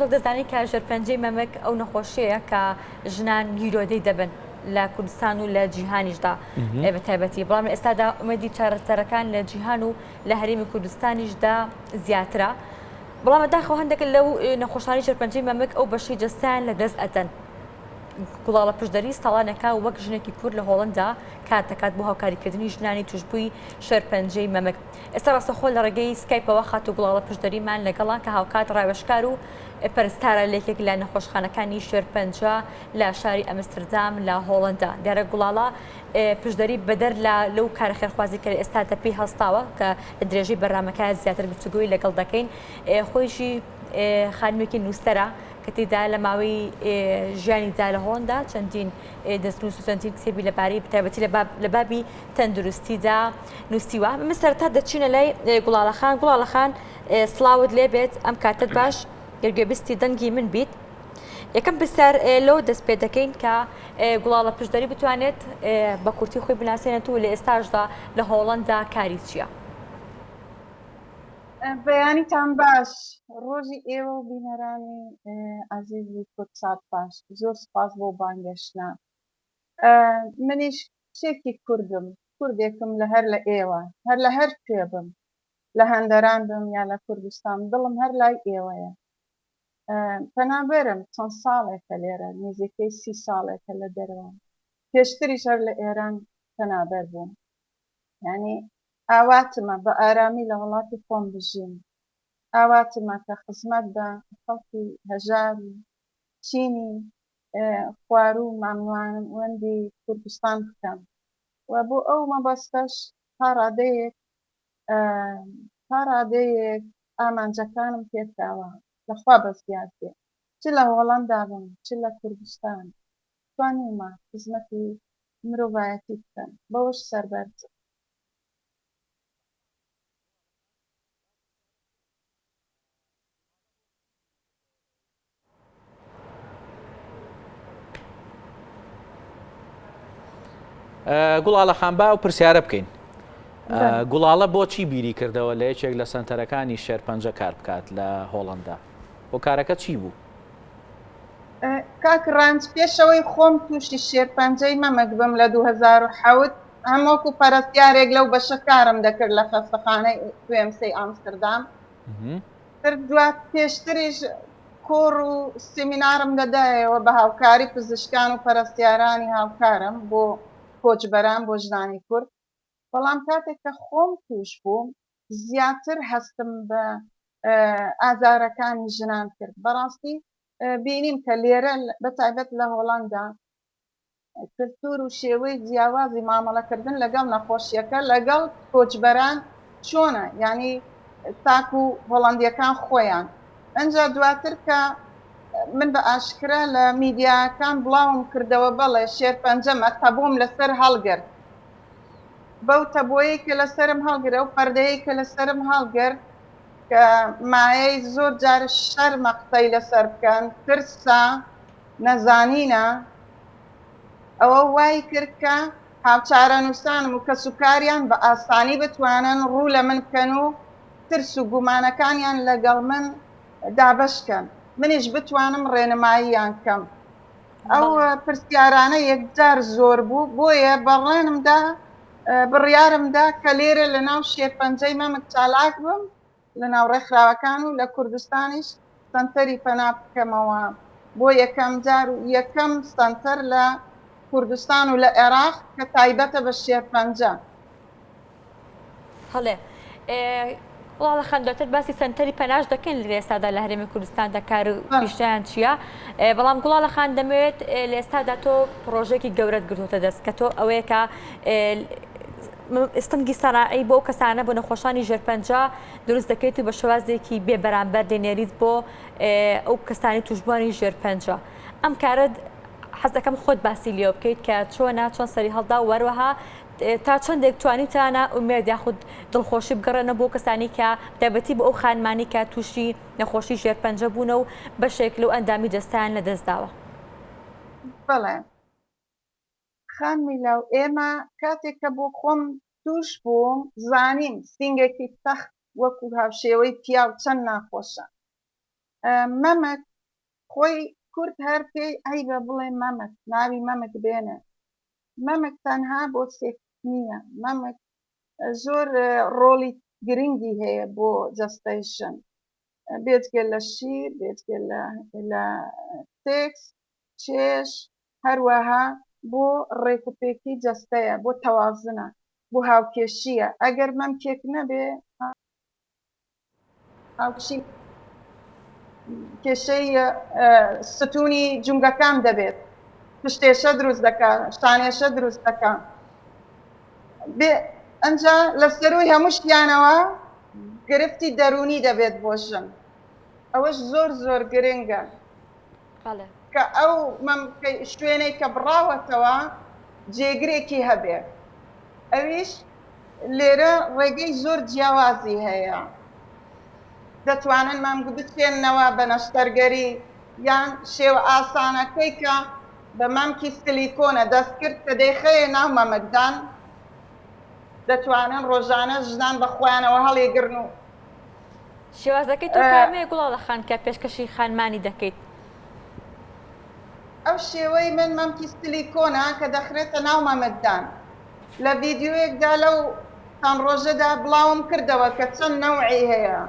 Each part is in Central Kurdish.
وەک دەزانین کە شێرپەنجەی مەمک ئەو نەخۆشیەیە کە ژنان گیرۆدەی دەبن لە کوردستان و لە جیهانیشدا بە تایبەتی بەڵام لە ئێستادا ئومێدی چارەسەرەکان لە جیهان و لە هەرێمی کوردستانیشدا زیاترە بەڵام بەداخەوە هەندێک لەو نەخۆشانی شێرپەنجەی مەمک ئەو بەشەی جەستەیان لەدەست ئەدەن. گوڵاڵە پشدەری ساڵانێکە وەک ژنێکی کورد لە هۆڵندا کار دەکات بۆ هاوکاریکردنی ژنانی توشبووی شێرپەنجەی مەمک. ئێستا ڕاستەوخۆ لە ڕێگەی سکایپەوە خاتوو گوڵاڵە پشدەریمان لەگەڵە کە هاوکات ڕاوێژکار و پەرستارە لە یەکێک لە نەخۆشخانەکانی شێرپەنجە لە شاری ئەمستردام لە هۆڵندا. دیارە گوڵاڵە پشدەری بەدەر لە لەو کارە خێرخوازی کە لە ئێستادا پێی هەڵستاوە کە لە درێژەی بەرنامەکە زیاتر گفتوگۆی لەگەڵ دەکەین خۆیشی خانمێکی نووسەرە کە تێیدا لە ماوەی ژیانیدا لە هۆڵندا چەندین دەستنووس و چەندین کتێبی لەبارەی بەتایبەتی لە بابی تەندروستیدا نووسیوە. من سەرەتا دەچینە لای گوڵاڵە خان. گوڵاڵە خان سڵاوت لێبێت، ئەم کاتەت باش، گەر گوێبیستی دەنگی من بیت. یەکەم پرسیار لەوە دەست پێ دەکەین کە گوڵاڵە پشدەری بتوانێت بە کورتی خۆی بناسێنێت و لە ئێستاشدا لە هۆڵەندا کاری چییە؟ بەیانیتان باش، ڕۆژی ئێوە و بینەرانی ئازیزی کوردسات باش. زۆر سوپاس بۆ بانگێشتنە. منیش کچێکی کوردم، کوردێکم لە هەر لە ئێوە، هەر لە هەر کوێ بم، لە هەندەران بم یا لە کوردستان، دڵم هەر لای ئێوەیە. پەنابەرم، چەند ساڵێکە لێرە، نزیکەی سی ساڵێکە لە دەرەوەم. پێشتریش هەر لە ئێران پەنابەر بووم. یانی ئاواتمە بە ئارامی لە وڵاتی خۆم بژیم. ئاواتمە کە خزمەت بە خەڵکی هەژار و چینی خواروو و مامناوەندی کوردستان بکەم و بۆ ئەو مەبەستەش تا ڕادەیەک تا ڕادەیەک ئامانجەکانم پێکراوە لە خوا بەزیاد بێ چ لە هۆڵەندا بم چ لە کوردستان توانیومە خزمەتی مرۆڤایەتی بکەم بەوەش سەربەرزم. گوڵاڵە خان با ئەو پرسیارە بکەین گوڵاڵە بۆچی بیری کردەوە لە یەکێک لە سەنتەرەکانی شێرپەنجە کار بکات لە هۆڵندا هۆکارەکە چی بوو؟ کاک ڕەنج پێشەوەی خۆم تووشی شێرپەنجەی مەمک بم لە 2007 هەم وەکو پەرستیارێک لەو بەشە کارم دەکرد لە خەستەخانەی UMC ئامستردام تر دوا پێشتریش کۆڕ و سیمینارم دەدایەوە بە هاوکاری پزیشکان و پەرستیارانی هاوکارم بۆ کۆچبەران بۆ ژنانی کورد بەڵام کاتێک کە خۆم تووش بووم زیاتر هەستم بە ئازارەکانی ژنان کرد بەڕاستی بینیم کە لێرە بە تایبەت لە هۆڵندا کلتور و شێوەی جیاوازی مامەڵەکردن لەگەڵ نەخۆشیەکە لەگەڵ کۆچبەران چۆنە یانی تاکو هۆڵەندیەکان خۆیان ئەنجا دواتر کە من بە ئاشکرا لە میدیاکان بڵاوم کردەوە بەڵێ شێرپەنجەمە تەبۆم لەسەر هەڵگرت بەو تەبۆیەی کە لەسەرم هەڵگرت ئەو پەردەیەی کە لەسەرم هەڵگرت کە مایەی زۆر جار شەرمە قسەی لەسەر بکەن ترسە نەزانینە، ئەوە وای کرد کە هاوچارەنووسانم و کەسوکاریان بە ئاسانی بتوانن ڕوو لە من بکەن و ترس و گومانەکانیان لەگەڵ من دابەش کەن، منیش بتوانم ڕێنماییان کەم. ئەو پرسیارانە یەکجار زۆر بوو، بۆیە بەڵێنم دا، بڕیارم دا کە لێرە لەناو شێرپەنجەی مەمک چالاک بم لە ناو ڕێکخراوەکان و لە کوردستانیش سەنتەری پەنا بکەمەوە بۆ یەکەم جار و یەکەم سەنتەر لە کوردستان و لە عێراق کە تایبەتە بە شێرپەنجە. هەڵێ وڵاڵە خان دواتر باسی سەنتەری پەناش دەکەین لە ئێستادا لە هەرێمی کوردستاندا کار و پیشیان چییە بەڵام گوڵاڵە خان دەمەوێت لە ئێستادا تۆ پرۆژێکی گەورەت گرتوتە دەست کە تۆ ئەوەیە کە ستنگی سەناعی بۆ ئەو کەسانە بۆ نەخۆشانی ژێرپەنجە دروست دەکەیت و بە شێوازێکی بێ بەرامبەر دەینێریت بۆ ئەو کەسانی توشبووانی ژێرپەنجە ئەم کارە حەز دەکەم خۆت باسی لێوە بکەیت کە چۆنە چۆن سەری هەڵدا و هەروەها تا چەندێک توانیتانە ئومێد یاخود دڵخۆشی بگەڕێنە بۆ کەسانی کە تایبەتی بۆ ئەو خانمانی کە تووشی نەخۆشی ژێرپەنجە بوونە و بەشێک لەو ئەندامی جەستەیان لەدەست داوە. بەڵێ خانمی لاو ئێمە کاتێک کە بۆ خۆم توش بووم زانیم سینگێکی تەخت وەکو هاوشێوەی پیاو چەند ناخۆشە مەمک. خۆی کورد هەر پێی عەیبە بڵێ مەمک، ناوی مەمک بێنێ. مەمک تەنها بۆ سێکس نییە، مەمک زۆر ڕۆڵی گرنگی هەیە بۆ جەستەی ژن، بێجگە لە شیر، بێجگە لە سێکس، چێژ، هەروەها بۆ ڕێکوپێکی جەستەیە، بۆ تەوازنە، بۆ هاوکێشییە، ئەگەر مەمکێک نەبێ هاوکێشی کێشەی ستونی جومگەکان دەبێت، پشتێشە دروست دەکا، شانێشە دروست دەکا. بێ ئەنجا لە سەرووی هەموو شتیانەوە گرفتی دەروونی دەبێت بۆ ژن، ئەوەش زۆر زۆر گرنگە. کە ئەو مەمکەی شوێنەی کە بڕاوەتەوە جێگرێکی هەبێ ئەویش لێرە ڕێگەی زۆر جیاوازی هەیە دەتوانن مەمک بچێننەوە بە نەشتەرگەری یان شێوە ئاسانەکەی کە بە مەمکی سلیکۆنە دەستکرد کە دەیخەیە ناو مەمکدان دەتوانن ڕۆژانە ژنان بە خۆیانەوە هەڵیگرن و شێوازەکەی تۆ کامەیە گوڵاڵە خان کە پێشکەشی خانمانی دەکەیت؟ ئەو شێوەی من مەمکی سلیکۆنە کە دەخرێتە ناو مەمکدان. لە ڤیدیۆیەکدا لەو چەند ڕۆژەدا بڵاوم کردەوە کە چەند نەوعی هەیە،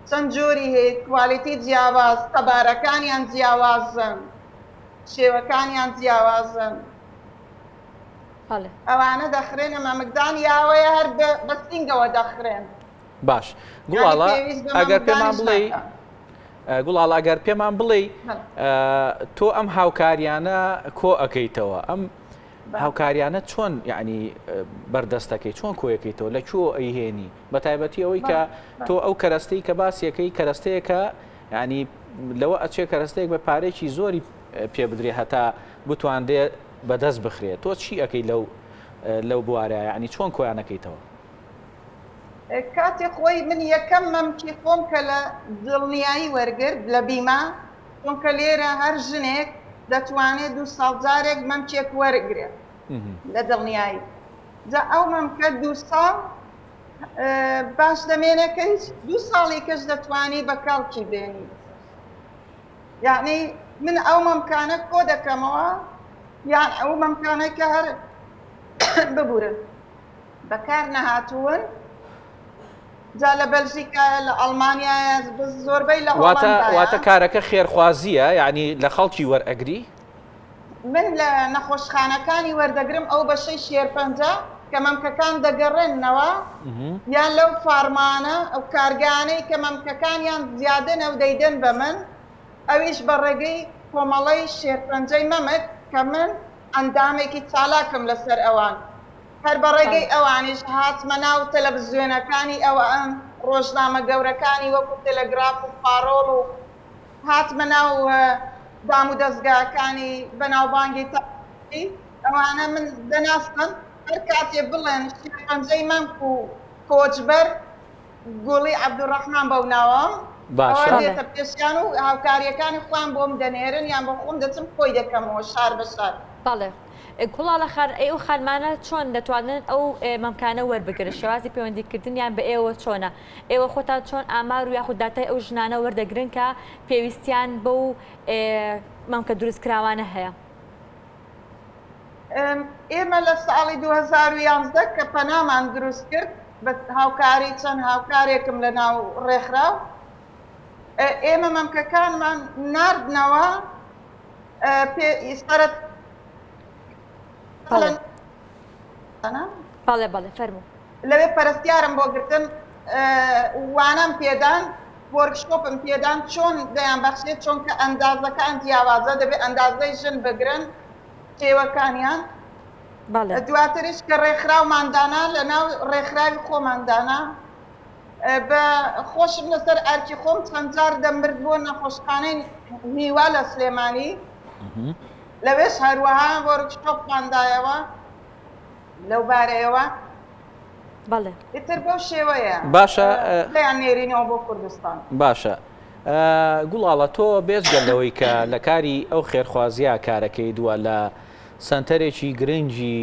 چەند جۆری هەیە، کوالیتی جیاواز، قەبارەکانیان جیاوازن، شێوەکانیان جیاوازن. ئەوانە دەخرێنە مەمکدان یاوەیە هەر بە سینگەوە دەخرێن. باش گوڵاڵە ئەگەر پێمان بڵێی گوڵاڵە ئەگەر پێمان بڵێی تۆ ئەم هاوکاریانە کۆ ئەەکەیتەوە ئەم هاوکاریانە چۆن یعنی بەردەستەکەی چۆن کۆیەکەیتەوە لە کوێ ئەیهێنی بە تایبەتی ئەوەی کە تۆ ئەو کەرەستەی کە باسیەکەی کەرەستەیەکە ینی لەوە ئەچێ کەرەستەیەک بە پارێکی زۆری پێ بدرێ هەتا بتواندێ بەدەست بخرێت تۆ چی ئەەکەی لەو لەو بوارە یعنی چۆن کۆیانەکەیتەوە کاتی خۆی من یەکەم مەمکی خۆم کە لە دڵنیایی وەرگرت لە بیمە، چونکە لێرە هەر ژنێک دەتوانێت دوو ساڵ جارێک مەمکێک وەرگرێت لە دڵنیایی، جا ئەو مەمکە دوو ساڵ باش دەمێنێت کە هیچ دوو ساڵی کەش دەتوانی بە کەڵکی بێنی. یەعنی من ئەو مەمکانە کۆ دەکەمەوە یان ئەو مەمکانەی کە هەر ببورن بەکار نەهاتوون جا لە بەلژیکایە لە ئەڵمانیایە بەس زۆربەی لە واتە هۆڵەندایە. واتە کارەکە خێرخوازییە یانی لە خەڵکی وەرئەگری؟ من لە نەخۆشخانەکانی وەردەگرم ئەو بەشەی شێرپەنجە کە مەمکەکان دەگەڕێننەوە یان لەو فارمانە ئەو کارگانەی کە مەمکەکانیان زیادەنە و دەیدەن بە من ئەویش بە ڕێگەی کۆمەڵەی شێرپەنجەی مەمک کە من ئەندامێکی چالاکم لەسەر ئەوان هەر بە ڕێگەی ئەوانیش هاتمە ناو تەلەفزیۆنەکانی ئەوان، ڕۆژنامە گەورەکانی وەکو تەلەگراف و پارۆڵ و هاتمە ناو دامودەزگاکانی بەناوبانگی تەلەفزیۆنی، ئەوانە من دەناسن، هەر کاتێ بڵێن شێرپەنجەی مەمک و کۆچبەر گوڵی عەبدولڕەحمان بەو ناوەم، ئەوە باشە. دێتە پێشیان و هاوکارییەکانی خۆیان بۆم دەنێرن یان بۆ خۆم دەچم کۆی دەکەمەوە شار بە شار. بەڵێ. گوڵاڵە خان، ئەی ئەو خانمانە چۆن دەتوانن ئەو مەمکانە وەربگرن؟ شێوازی پەیوەندیکردنیان بە ئێوە چۆنە؟ ئێوە خۆتان چۆن ئامار و یاخود داتای ئەو ژنانە وەردەگرن کە پێویستیان بەو مەمکە دروستکراوانە هەیە؟ ئێمە لە ساڵی 2011 کە پەنامان دروست کرد بە هاوکاری چەند هاوکارێکم لە ناو ڕێکخراو، ئێمە مەمکەکانمان ناردنەوە بەڵێ بەڵێ فەرموو. لەوێ پەرستیارم بۆ گرتن وانەم پێدان وۆرکشۆپم پێدان چۆن دەیان بەخشێت چۆنکە ئەندازەکان جیاوازە دەبێت ئەندازەی ژن بگرن شێوەکانیان دواتریش کە ڕێکخراومان دانا لە ناو ڕێکخراوی خۆمان دانا بە خۆشم لەسەر ئەرکی خۆم چەند جار دەمبرد بۆ نەخۆشخانەی هیوا لە سلێمانی لەوێش هەروەها وۆرکشۆپمان دایەوە لەو بارەیەوە. بەڵێ. ئیتر بەو شێوەیە باشە دەیان نێرینەوە بۆ کوردستان. باشە گوڵاڵە تۆ بێجگە لەوەی کە لە کاری ئەو خێرخوازیە کارەکەی دووە لە سەنتەرێکی گرنگی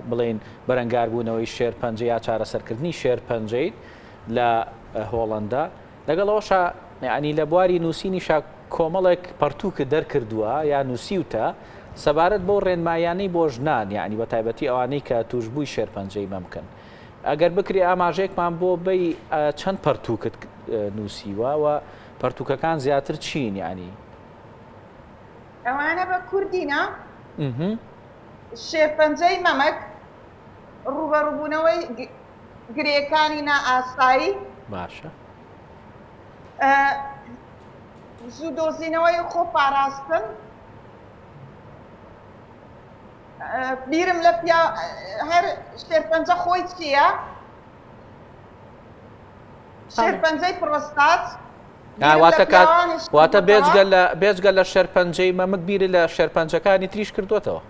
بڵێین بەرەنگاربوونەوەی شێرپەنجە یا چارەسەرکردنی شێرپەنجەیت لە هۆڵەندا، لەگەڵ ئەوەشا یانی لە بواری نووسینیشا کۆمەڵێک پەڕتووکت دەرکردووە یا نووسیوتە سەبارەت بەو ڕێنماییانەی بۆ ژنان یانی بە تایبەتی ئەوانەی کە تووشبووی شێرپەنجەی مەمکن. ئەگەر بکرێ ئاماژەیەکمان بۆ بەی چەند پەڕتووکت نووسیوە و پەڕتووکەکان زیاتر چین یانی؟ ئەوانە بە کوردی نا؟ شێرپەنجەی مەمک، ڕووبەڕووبوونەوەی گرێکانی نائاسایی. باشە. زوو دۆزینەوەی و خۆ پاراستن بیرم لە پیا هەر شێرپەنجە خۆی چییە؟ شێرپەنجەی پرۆستات واتە کات واتە بێجگە لە بێجگە لە شێرپەنجەی مەمک بیری لە شێرپەنجەکانی تریش کردوێتەوە.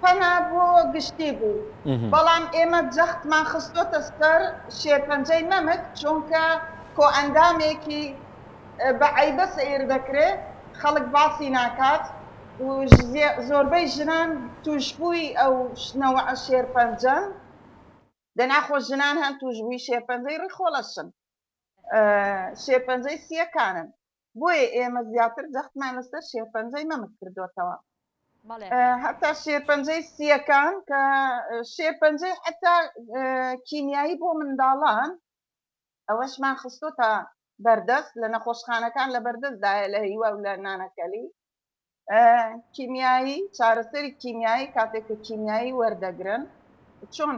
پەنا بۆ گشتی بوو، بەڵام ئێمە جەختمان خستۆتە سەر شێرپەنجەی مەمک، چونکە کۆئەندامێکی بە عەیبە سەیر دەکرێ، خەڵک باسی ناکات و زۆربەی ژنان تووشبووی ئەو نەوعە شێرپەنجەن، دەنا خۆ ژنان هەن تووشبووی شێرپەنجەی ڕیخۆڵەشن، شێرپەنجەی سییەکانن، بۆیە ئێمە زیاتر جەختمان لەسەر شێرپەنجەی مەمک کردۆتەوە. هەتا شێرپەنجەی سییەکان کە شێرپەنجەی حتا کیمیایی بۆ منداڵان ئەوەشمان خستۆتە بەردەست لە نەخۆشخانەکان لە بەردەستدایە لە هیوا و لە نانەکەلی کیمیایی چارەسەری کیمیایی کاتێک کە کیمیایی وەردەگرن چۆن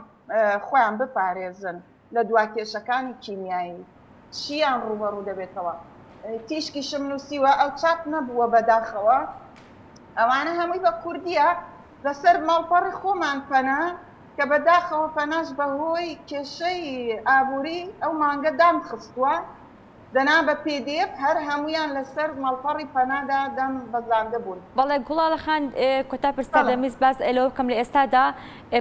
خۆیان بپارێزن لە دواکێشەکانی کیمیایی چیان ڕووبەڕوو دەبێتەوە تیشکیشم نووسیوە ئەو چاپ نەبووە بەداخەوە ئەوانە هەمووی بە کوردیە لەسەر ماڵپەڕی خۆمان پەنا کە بەداخەوە پەناش بەهۆی کێشەی ئابووری ئەو مانگە دام خستووە دەنا بە pdf هەر هەموویان لەسەر ماڵپەڕی پەنادا دام بەزاندبوون. بەڵێ گوڵاڵە خان کۆتا پرسیار دەمویست باس لەوە بکەم لە ئێستادا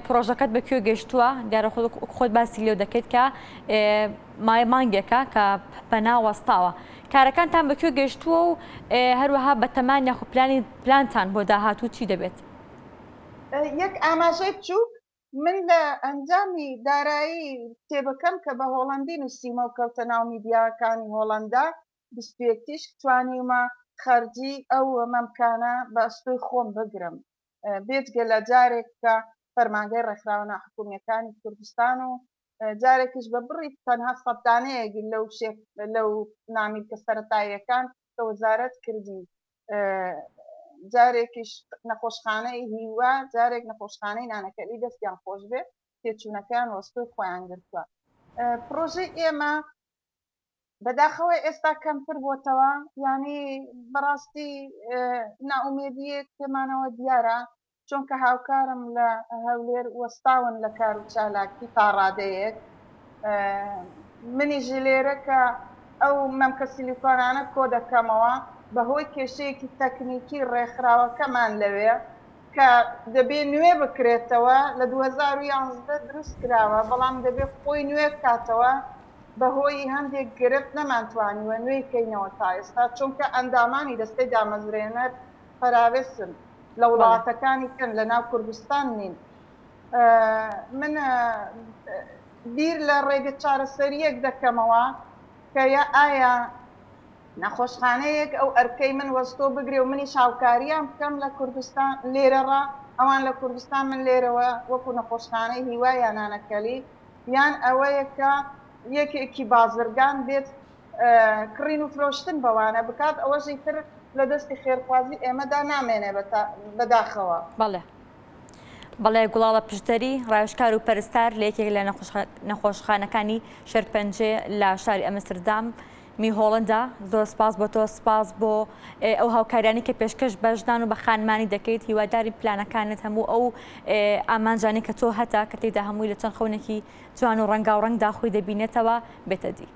پڕۆژەکەت بە کوێ گەیشتووە دیارە خۆت باسی لێو دەکەیت کە مایە مانگێکە کە پەنا وەستاوە کارەکانتان بە کوێ گەیشتووە و هەروەها بەتەمان یاخو پلانی پلانتان بۆ داهاتوو چی دەبێت؟ یەک ئاماژەی بچووک من لە ئەنجامی دارایی کتێبەکەم کە بە هۆڵەندی نووسیومە و کەوتە ناو میدیاکانی هۆڵەندا، 21 تیشک، توانیومە خەرجی ئەو مەمکانە بە ئەستۆی خۆم بگرم، بێجگە لە جارێک کە فەرمانگەی ڕێکخراوە ناحکومییەکانی کوردستان و جارێکیش بە بڕی تەنها سەد دانەیەک لەو لەو نامیلکە سەرەتاییەکان کە وەزارەت کردی جارێکیش نەخۆشخانەی هیوا جارێک نەخۆشخانەی نانەکەلی دەستیان خۆش بێت تێچوونەکەیان وەستۆی خۆیان گرتووە پرۆژەی ئێمە بەداخەوە ئێستا کەمتر بۆتەوە یعنی بەڕاستی ناومێدیەک پێمانەوە دیارە چونکە هاوکارم لە هەولێر وەستاون لە کار و چالاکی تا ڕادەیەک منیش لێرە کە ئەو مەمکە سیلیکۆنانە کۆ دەکەمەوە بەهۆی کێشەیەکی تەکنیکی ڕێکخراوەکەمان لەوێ کە دەبێ نوێ بکرێتەوە لە 2011 دروست کراوە بەڵام دەبێ خۆی نوێ بکاتەوە بەهۆی هەندێک گرفت نەمانتوانیوە نوێی کەینەوە تا ئێستا چونکە ئەندامانی دەستەی دامەزرێنەر پەراوێزن لە وڵاتەکانی کەن لە ناو کوردستان نین من بیر لە ڕێگە چارەسەریەک دەکەمەوە کە یا ئایا نەخۆشخانەیەک ئەو ئەرکەی من وەستۆ بگرێ و منیش هاوکاریان بکەم لە کوردستان لێرەڕا ئەوان لە کوردستان من لێرەوە وەکو نەخۆشخانەی هیوا یا نانەکەلی یان ئەوەیە کە یەکێکی بازرگان بێت کڕین و فرۆشتن بەوانە بکات ئەوەش ئیتر لە دەستی خێرخوازی ئێمەدا نامێنێ بەداخەوە. بەڵێ بەڵێ گوڵاڵە پشدەری، ڕاوێژکار و پەرستار لە یەکێک لە نەخۆشخانەکانی شێرپەنجەیە لە شاری ئەمستردام می هۆڵندا زۆر سپاس بۆ تۆ سپاس بۆ ئەو هاوکاریانی کە پێشکەش بە ژنان و بە خانمانی دەکەیت هیواداری پلانەکانت هەموو ئەو ئامانجانی کە تۆ هەتا کە تێدا هەمووی لە چەند خەونێکی جوان و ڕەنگاوڕەنگدا خۆی دەبینێتەوە بێتە دی.